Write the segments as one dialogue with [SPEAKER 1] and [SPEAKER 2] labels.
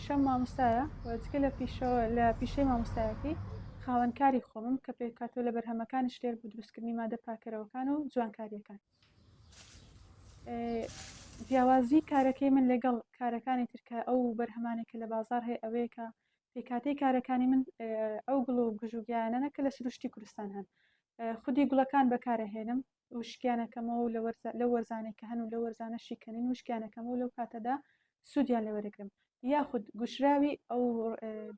[SPEAKER 1] پیشەم مامۆستایە و جگە لە پیشەوە لە پیشەی مامۆستایەتی خاوەن کاری خۆمم کە پێکهاتووە لە بەرهەمەکانی شلێر بۆ دروستکردنی مادە پاکەرەوەکان و جوانکارییەکان. جیاوازی کارەکەی من لەگەڵ کارەکانی تر کە ئەو بەرهەمانەی کە لە بازاڕ هەیە ئەوەیە کە پێکهاتەی کارەکانی من ئەو گوڵ و گژوگیانەنە کە لە سروشتی کوردستان هەن خودی گوڵەکان بەکارەهێنم وشکیانەکەمەوە و لەو وەرزانەی کە هەن و لەو وەرزانە شیکەنین وشکیانەکەمەوە لەو کاتەدا سوودیان لێوەرەگرم یاخود گوشراوی ئەو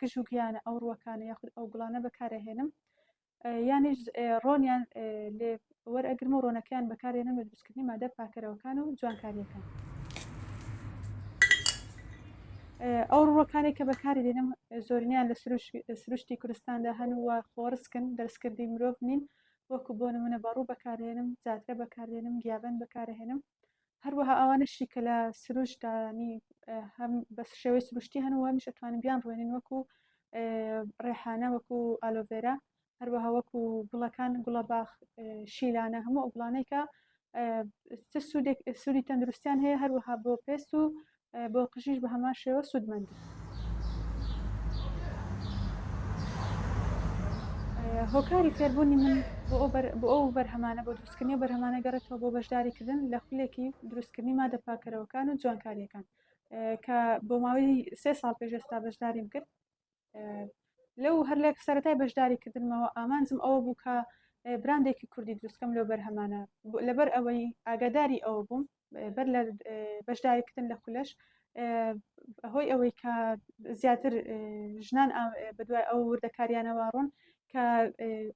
[SPEAKER 1] گژ و گیانە ئەو ڕووەکانە یاخود ئەو گوڵانە بەکارەهێنم یانیش ڕۆنیان لێ وەرئەگرم و ڕۆنەکەیان بەکارێنم لە دروستکردنی مادە پاکەرەوەکان و جوانکاریەکان. ئەو ڕووەکانێک کە بەکاری دێنم زۆرینیان لە سروشتی کوردستاندا هەن و خۆڕسکن دەستکردی مرۆڤ نین وەکو بۆ نمونە بەڕوو بەکاردێنم زاترە بەکاردێنم گیابەند بەکارهێنم هەروەها ئەوانەشی کە لە سروشتدانی هەم بە شێوەی سروشتی هەن و هەمیش ئەتوانین بیان ڕوێنین وەکو ڕێحانە وەکو ئالۆڤێرا هەروەها وەکو گوڵەکان گوڵەباخ شیلانە هەموو ئەو گوڵانەی کە چ سوودێک سوودی تەندروستیان هەیە هەروەها بۆ پێست و بۆ قژیش بە هەمان شێوە سوودمەندن. هۆکاری فێربوونی من بۆ ئەو بەرهەمانە بۆ دروستکردنی ئەو بەرهەمانە گەڕێتەوە بۆ بەشداریکردن لە خولێکی دروستکردنی مادە پاکەرەوەکان و جوانکاریەکان کە بۆ ماوەی سێ ساڵ پێش ئێستا بەشداریم کرد لەو هەر لە سەرەتای بەشداری کردنمەوە ئامانجم ئەوە بوو کە براندێکی کوردی دروستکەم لەو بەرهەمانە لەبەر ئەوەی ئاگاداری ئەوە بووم بەر لە بەشداریکردن لە خولەش هۆی ئەوەی کە زیاتر ژنان بەدوای ئەو وردەکاریانەوە ڕۆن کە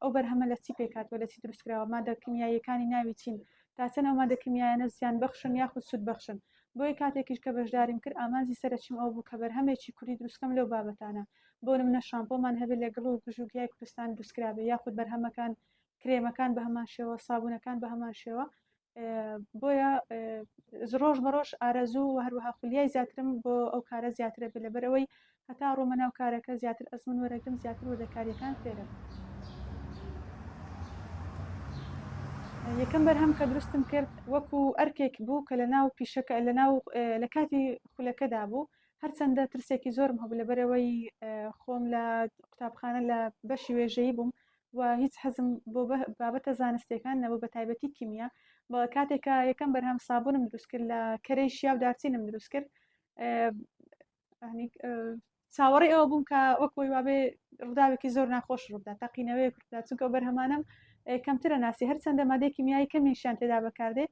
[SPEAKER 1] ئەو بەرهەمە لە چی پێکاتوە لە چی دروستکراوە مادە کیمیاییەکانی ناوی چین تا چەند ئەو مادە کیمیایانە زیان بەخشن یاخود سوود بەخشن بۆیە کاتێکیش کە بەشداریم کرد ئامانجی سەرەکیم ئەوە بوو کە بەرهەمێکی کوردی دروستکەم لەو بابەتانە بۆ نمونە شامپۆمان هەبێت لە گڵ و گژ و گیای کوردستان دروستکرابێ یاخود بەرهەمەکان کرێمەکان بە هەمان شێوە سابوونەکان بە هەمان شێوە بۆیە ڕۆژ بە ڕۆژ ئارەزوو و هەروەها خولیای زیاترم بۆ ئەو کارە زیاترە بێت لەبەرئەوەی هەتا ڕۆمە ناو کارەکە زیاتر ئەزموون وەرەگرم زیاتر وردەکارییەکان فێرەبم. یەکەم بەرهەم کە دروستم کرد وەکو ئەرکێک بوو کە لە ناو پیشەکە لە ناو لە کاتی خولەکەدا بوو هەرچەندە ترسێکی زۆرم هەبوو لەبەرئەوەی خۆم لە قوتابخانە لە بەشی وێژەیی بووم و هیچ حەزم بۆ بابەتە زانستیەکان نەبوو بە تایبەتی کیمیا بە کاتێک کە یەکەم بەرهەم سابونم دروست کرد لە کەرەی شیا و دارچینم دروست کرد چاوەڕێ ئەوە بووم کە وەک وەی وابێ ڕووداوێکی زۆر ناخۆش ڕووبدا تەقینەوەیەک ڕووبدا چونکە بەرهەمانم کەمترە ناسی هەرچەندە مادەی کیمیایی کەمیشیان تێدا بەکاردێ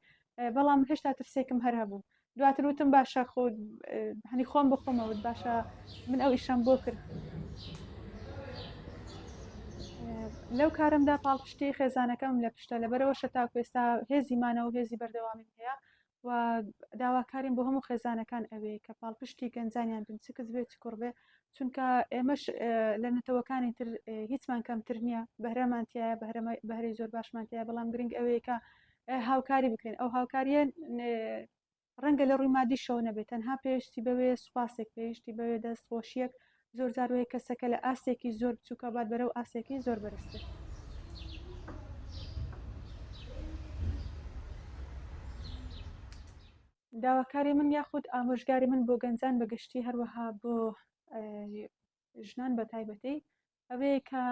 [SPEAKER 1] بەڵام هێشتا ترسێکم هەر هەبوو دواتر وتم باشە خۆ هەنی خۆم بە خۆمە وت باشە من ئەو ئیشەم بۆ کرد لەو کارمدا پاڵپشتی خێزانەکەم لە پشتە لەبەرەوە شەتاکو ئێستا هێزی مانەوە هێزی بەردەوامی هەیە و داواکاریم بۆ هەموو خێزانەکان ئەوێ کە پاڵپشتی گەنجانیان بن چ کچ بێ چ کوڕ بێ چونکە ئێمەش لە نەتەوەکانی تر هیچمان کەمتر نییە بەهرەمان تایە بەهرەی زۆر باشمان تایە بەڵام گرنگ ئەوەیە کە هاوکاری بکرێن ئەو هاوکاریە ڕەنگە لە ڕووی مادیشەوە نەبێت تەنها پێویستی بەوێ سوپاسێک پێویستی بەوێ دەست خۆشیەک زۆر جار وەیە کەسەکە لە ئاستێکی زۆر بچووکە بات بەرەو ئاستێکی زۆر بەرزتر. داواکاری من یاخود ئامۆژگاری من بۆ گەنجان بە گشتی هەروەها بۆ ژنان بە تایبەتی ئەوەیە کە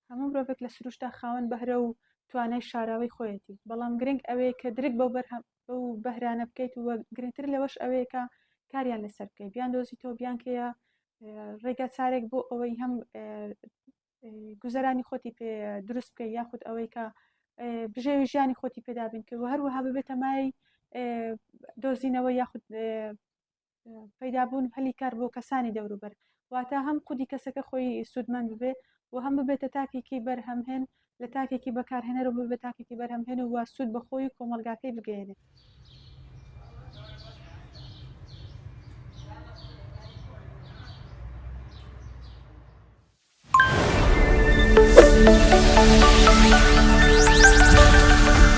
[SPEAKER 1] هەموو مرۆڤێک لە سروشتا خاوەن بەهرە و توانای شاراوەی خۆیەتی بەڵام گرنگ ئەوەیە کە درک بەو بەرهەم بەو بەهرانە بکەیت و گرنگتر لەوەش ئەوەیە کە کاریان لەسەر بکەیت بیان دۆزیتەوە بیانکەیە ڕێگا چارێک بۆ ئەوەی هەم گوزەرانی خۆتی پێ دروست بکەیت یاخود ئەوەی کە بژێوی ژیانی خۆتی پێدابین کرد و هەروەها ببێتە مای دۆزینەوە یاخود پەیدابوون هەلی کار بۆ کەسانی دەوروبەر واتە هەم خودی کەسەکە خۆی سوودمەند ببێ و هەم ببێتە تاکێکی بەرهەمهێن لە تاکێکی بەکارهێنەر و ببێت تاکێکی بەرهەمهێن و سوود بە خۆی و کۆمەڵگاکەی بگەیەنێت.